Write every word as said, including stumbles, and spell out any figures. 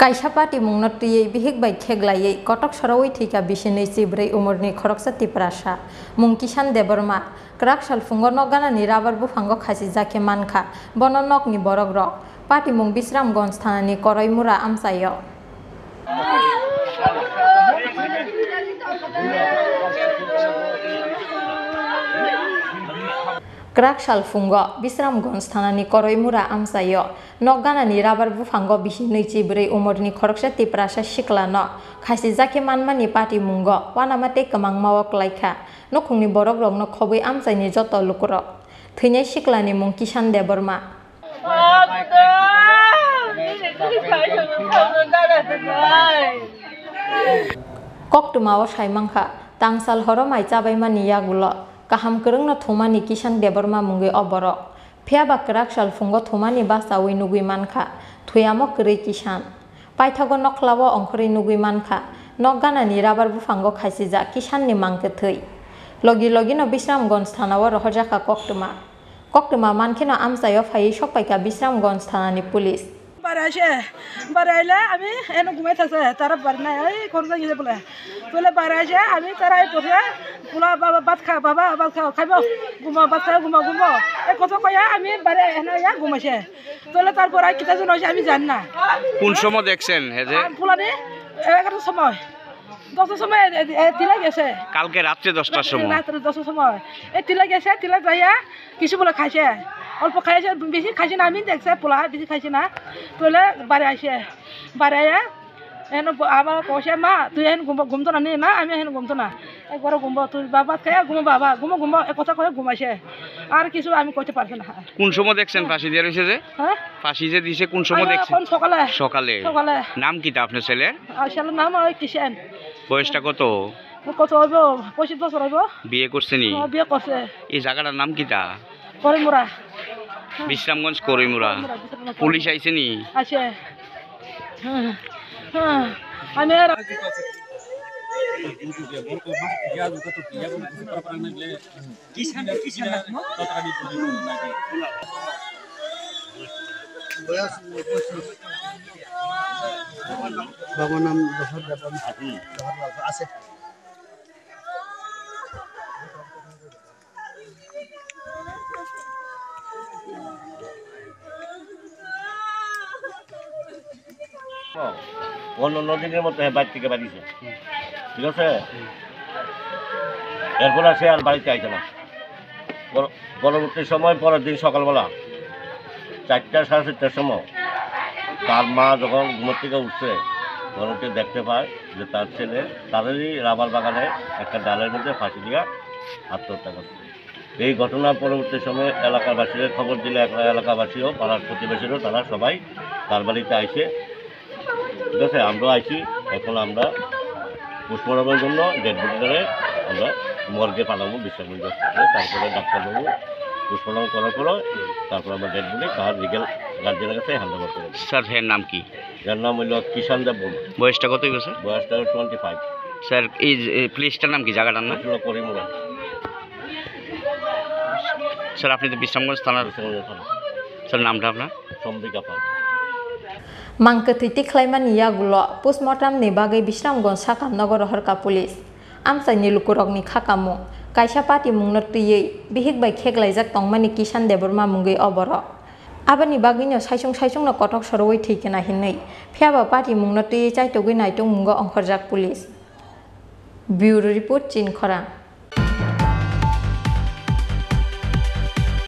Kaisa patimungno twiwi bihik bai kheklaiwi kotok sorowi thwikha bisi nwi chibrwi umorni khoroksa Tiprasa, mung Kishan Debbarma. Kwrak sal phungo nok ganani rabar buphango khasijakhe mankha bono nokni borokrok. Patimung Bisramganj thanani Koroimura amchaio. Kwrak sal phungo Bisramganj thanani Koroimura amchaio nok ganani rabar buphango bisi nwi chibrwi umorni khoroksa Tiprasa siklano khasijakhe manmani patimungo uanama tei kwmangmao klaikha. Nukhungni borokrokno khobwi amchaini joto lukurok. Thwinai siklani mung Kishan Debbarma. Koktwmao sai mankha, tangsal horo mai chabaimani yagulo kaham kwrwngno thumani Kishan Debbarma mungwi o borok. Phiyaba kwrak sal phungo thumani bachaui nugwi mankha, thwiyamo kwrwi Kishan. Paithago nokhlao ongkhorwi nugwi mankha, nok ganani rabar buphango khasijak Kishanni mangkwthwi. Logi logino Bisramganj thanao rohorjakha koktwma. Koktwma mankheno amchaio phaiwi sokpaikha Bisramganj thanani police. বাড়ি আসে, বাড়ি আইলে আমি এনে ঘুমাই থাকছে, তারা বাড়ি নাই, এই কোন জায়গায় বলে। বলে বাড়ি আসে, আমি তারা এই পথে, বলা, "বাবা, ভাত খা, বাবা, ভাত খাও, খাইব, ঘুমাও, ভাত খাও, ঘুমাও, ঘুমাও।" এই কথা কইয়া আমি বাড়ি এনে আইয়া ঘুমাইছে। তাহলে তারপর আর কিতা জন হয়েছে আমি জানি না। কোন সময় দেখছেন, হে যে? আর ফুলানি এগারোটার সময়। দশটার সময় এ, এ, এ, তিলা গেছে। কালকে রাত্রে দশটার সময়? রাত্রে দশটার সময়। এ, তিলা গেছে, তিলা যাইয়া কিছু বলে খাইছে। অল্প খাইছে, বেশি খাইছে না, আমি দেখছে পোলা, বেশি খাইছে না। তোলে বাড়ি আইছে। বাড়ি আইয়া, এন ব-, আবার কইছে, "মা, তুই এন ঘুম, ঘুমতো না নি?" "না, আমি এন ঘুমতো না।" একবারে ঘুমবো, তুই বাবা খাইয়া ঘুমো বাবা, ঘুমো, ঘুমো, এ কথা কয়ে ঘুমাইছে। আর কিছু আমি কইতে পারছি না। কোন সময় দেখছেন ফাঁসি দিয়ে রয়েছে যে? হ্যাঁ? ফাঁসি যে দিছে কোন সময় আমি দেখছেন? এখন সকালে। সকালে? সকালে। নাম কিতা আপনার ছেলের? আর ছেলের নাম ওই কিষেন। বয়সটা কত? কত হইব? পঁচিশ বছর হইব। বিয়ে করছে নি? হ্যাঁ, বিয়ে করছে। এই জায়গাটার নাম কিতা? করিমুরা। বিশ্রামগঞ্জ করিমুরা। করিমুরা, বিশ্রামগঞ্জ। পুলিশ আইছে নি? আছে। হ্যাঁ, হ্যাঁ। আমি আর বাবার নাম জহর দেববর্মা। জহর বাবা আছে। অন্য অন্য দিনের মতো হ্যাঁ বাইর থেকে বাড়িছে, ঠিক আছে? এরপর আর সে আর বাড়িতে আইছে না। পর-, পরবর্তী সময় পরের দিন সকালবেলা চারটা, সাড়ে চারটার সময় তার মা যখন ঘুমের থেকে উঠছে, তখন উঠে দেখতে পায় যে তার ছেলে তাদেরই রাবার বাগানে একটা ডালের মধ্যে ফাঁসি দিয়া আত্মহত্যা করছে। এই ঘটনার পরবর্তী সময়ে এলাকাবাসীরা খবর দিলে, এলা-, এলাকাবাসীও, পাড়ার প্রতিবেশীরাও, তারা সবাই তার বাড়িতে আইছে। ঠিক আছে, আমরাও আইছি। এখন আমরা পোস্টমর্টমের জন্য ডেড বডি ধরে আমরা মর্গে পাঠাবো, বিশ্রামগঞ্জ হসপিটালে। তারপরে ডাক্তারবাবু পোস্টমর্টম করার পরে তারপর আমরা ডেড বডি তার লিগ্যাল গার্জিয়ানের কাছে হ্যান্ড ওভার করে দেবো। স্যার, এর নাম কি? এর নাম হইল কিষান দেব বর্মা। বয়সটা কত হইব, স্যার? বয়সটা হলো টোয়েন্টি ফাইভ। স্যার, এই যে, এই প্লেসটার নাম কি, জায়গাটার নাম? এটা হলো করিমুরা। স্যার, আপনি তো বিশ্রামগঞ্জ থানার। বিশ্রামগঞ্জ থানা। স্যার, নামটা আপনার? সম্বিকা পাল। Mang kwthwi tikhlaimani yagulo postmortem ni bagwi Bisramganj sakam nogo rohorkha police. Amchaini lukurokni kha kamung, kaisa patimungno twiwi bihik bai kheklaijak tongmani Kishan Debbarma mungwi o borok. Aboni bagwino saichung saichungno kotok sorowi thwi kena hinwi, phiyaba patimungno twiwi chaitugwi naitungmungo ongkhorjak police. Bureau Report, Chinkhorang.